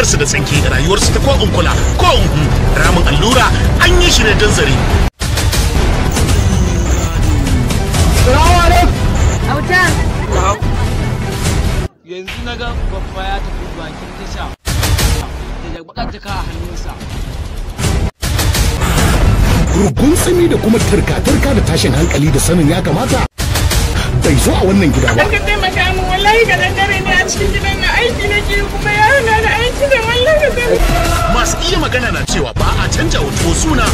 Mu'amalarsu da tsinke, rayuwarsu ta ko in kula ko in ramin allura an yi shi ne don zare. Yanzu na ga babba ya tafi bakin tasha da bakar jaka a hannunsa. Rugun tsimi da kuma turka-turka da tashin hankali da sanin ya kamata bai zo a wannan gida ba. Ka taimaka min, wallahi ga dare ne a cikin gidan na aiki nake kuma ya hana ni aiki da wallahi da Masu iya magana na cewa ba a canja wa tuwo suna.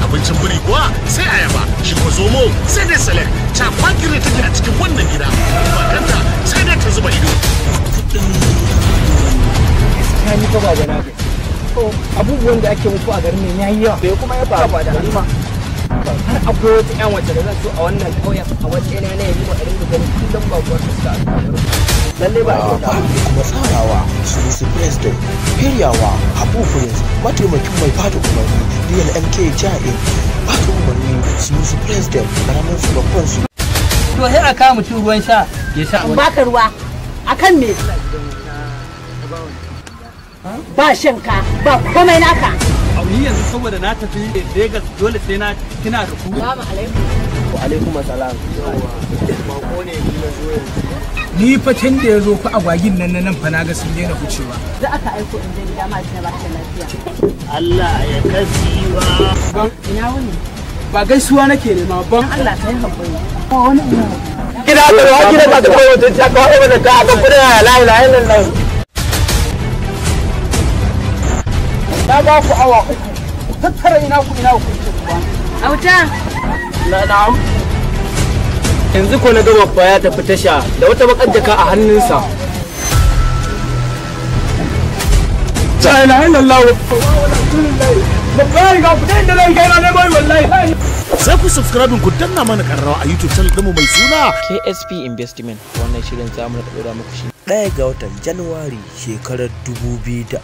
Abincin biri kuwa sai ayaba, shi ko zomo sai dai select, cakwakire take a cikin wannan gida. Makanta sai dai ta zuba ido. Gaskiya ni fa baba na gaji. Abubuwan da ake muku a garin nan yayi yawa. Bai kuma ya faru ba da Halima. Har akwai wata ƴan wacce da zan so a wannan ƙauyen a matsayina na Yarima a dinga ganin kullum babuwar fuska a garin. Lalle ba a kyauta. Da kuma tsarawa Sunusi President Firiyawa Habu Prince, mataimakin mai bada umarni Real MK Ja'in, bada umarni Sunusi President, karamin su babban su. To sai a kawo mutum ruwan sha ya sha. Baka ruwa akan me? Ba shanka ba komai naka. Ni yanzu saboda na tafi Lagos dole sai na kina da ku. Salamu alaikum. Wa alaikum assalam. Bako ne ni na zo yanzu. Ni fa tun da ya zo ku agwagin nan nan fa na ga sun daina wucewa. Za aka aiko in je gida ma na ba ta lafiya. Allah ya kasiwa. Ina wuni? Ba gaisuwa nake nema ban. Allah kai hakuri. Wani ina. Gida ka wa gida ka ko wata ta ko wata ta ka kuda la ilaha illallah. Na ba ku awa 3. Ku tattara ina ku ina ku ce ku. Auta. Na'am. Yanzu ko na ga babba ya tafi tasha da wata bakar jaka a hannunsa. La ilaha illallah. Babba ya riga fita inda zai kai na bai wallahi. Za ku subscribe ku danna mana karrawa a YouTube channel ɗinmu mai suna KSP Investment. Wannan shirin za mu ɗora muku shi 1 ga watan Januwari shekarar 2023.